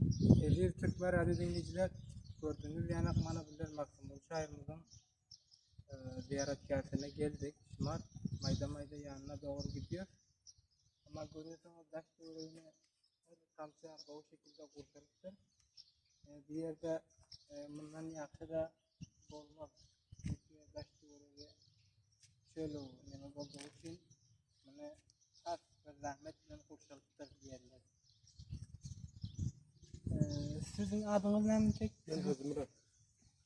Eziz Türkmen radio diňleýjiler, gördüňiz ýanak mana bizler Magtymguly şahyrymyzyň e, ziýaratgähine geldik. Şumat maýda-maýda ýanyna dogry gidýär. Ama görüyorsunuz daş töweregine her tamça gowy şekilde gurşalypdyr. E, bu ýerde e, mundan ýagşy-da bolmaz. Çünki daş töweregi çöl neme boldugy üçin muny has bir zähmet bilen gurşalypdyr diýerler. E, siziň adyňyz näme tek? Men Hajymyrat.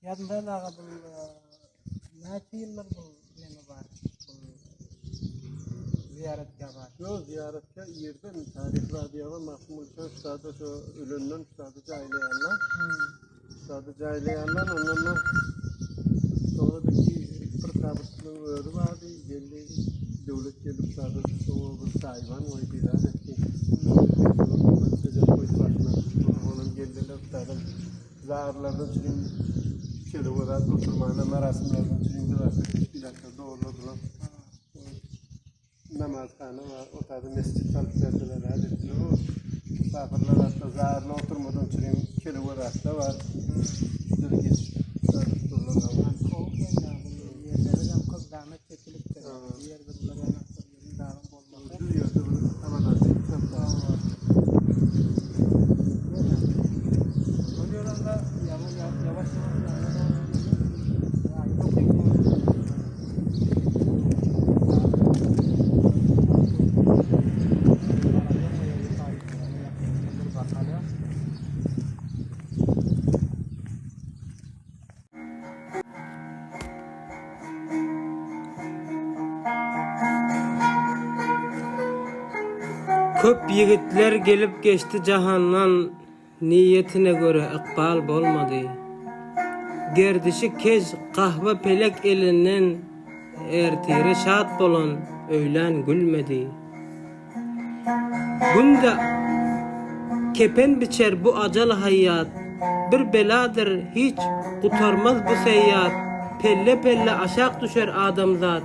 Ýazmyrat aga bu näçe ýyldyr bu neme bar? Bu ziýaratgäh bar. Şu ziýaratgäh ýerden taryh radioga Magtymguly şa üstada şu ölenden üstada jaýlaýanlar. Üstada jaýlaýanlar ondan da soňra bir bir kabyrçylygyň özi bardy. Geldi döwlet gelip üstada şoňa bir saýban goýdy, zat etdi. Sejek goýup başyna. Onam geldiler üstada Zarlardan çürim çelege zat oturmana marasimlerden çürim bir zat biletler dogurladylar. Namazhana var, o taýda mesjit salyp berdiler, hal etdiler. O misafirler hatta zarla oturmadan çürim çelege zatlar var. Şular geçip durlar. Ýerlere hem köp zähmet çekilipdir. Bu ýerde bular ýaly ýeriň zaryň bolmasy. Bu ýerde bir abadançylyk taplar. Ol ýerinde ýaňy ýawaş ýawaş bakalım. Köp ýigitler gelip geçdi jahandan, Niýetine görä ykbal bolmady. Gerdişi kej gahba pelek elinden, Ertire şat bolan öýlän gülmedi. Günde kepen biçer bu ajal haýýat, Bir beladyr, hiç gutarmaz bu seýýat, Pelle-pelle aşak düşer adamzat.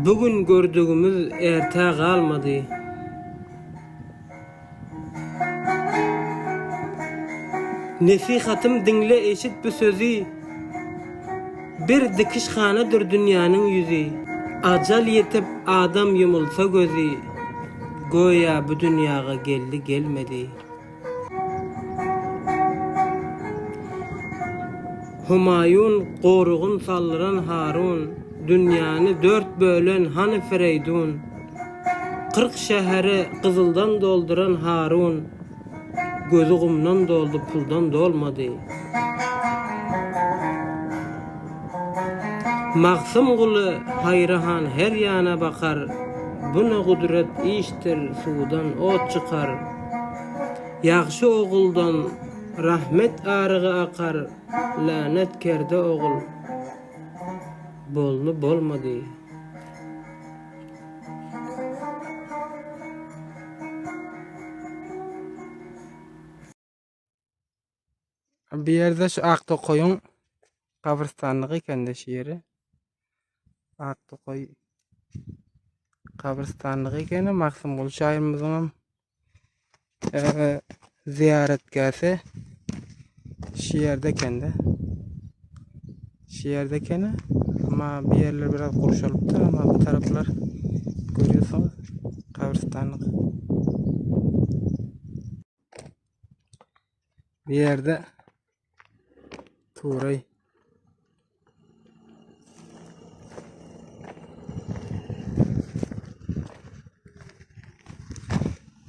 Bu gün gördügimiz ertä galmady. Nesihatym diňle eşit bu sözi, Bir dikişhanadyr dünýäniň ýüzi. Ajal ýetip adam ýumulsa gözi, Göýä bu dünýaga geldi gelmedi. Humaýun gorugyn saldyran Harun, Dünýäni dört bölen hany Fereýdun. 40 şäheri gyzyldan dolduran Harun, Gözi gumdan doldy puldan dolmady. Magtymguly Haýry han her ýana bakar, Bu ne gudrat işdir suwdan ot çykar. Ýagşy oguldan rahmet arygy akar, Länet kerde ogul boldy bolmady. Bu ýerde şu ak tokaýyň gabrystanlygy ekende şu ýeri. Ak tokaý gabrystanlygy ekeni Magtymguly şahyrymyzyň hem e, ziýaretgähi şu ýerde ekende. Şu ýerde ekeni. Ama bu ýerler biraz gurşalypdyr ama bu taraplar görýärsiňiz gabrystanlyk. Bu ýerde Turay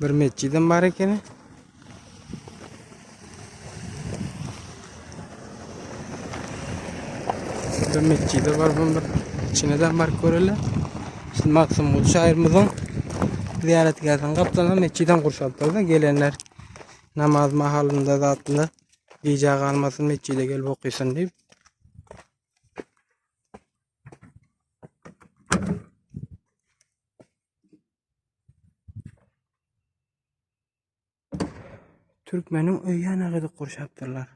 Bir metjidem bar ekeni. Bir metjide bar bir içine de bar göreli. Şimdi Magtymguly şahyrymyzyň ziýaretgähiniň gapdalynda metjidem gurşalypdyr-da gelenler namaz mahalynda zatynda gijä galmasyn metjide gelip okysyn diýip. Türkmeniň öýi ýana edip gurşapdyrlar.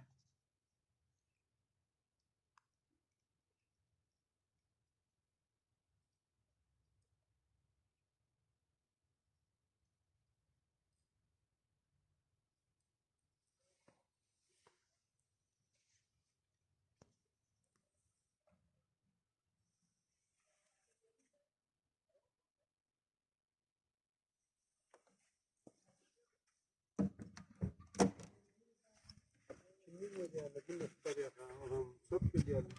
Gelýärler, diňleşip barýarka, olam köp gelýärler.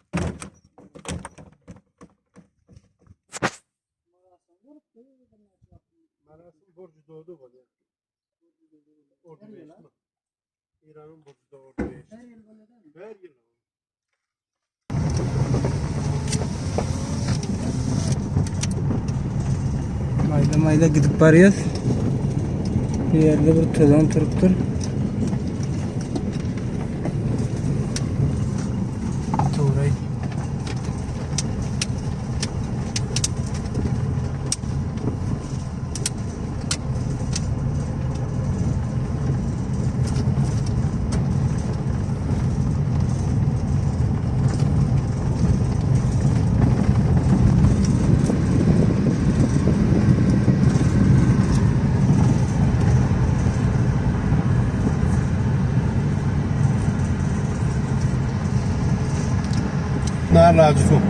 Marasim Burcu doğdu bolýar. Ordu beşmi? Eýranyň Burcu ordu beş. Her ýyl bolýar. Her ýyl. Maýda maýda gidip barýas. Bu ýerde bir tozan turupdyr. Turay. Nar lacı su.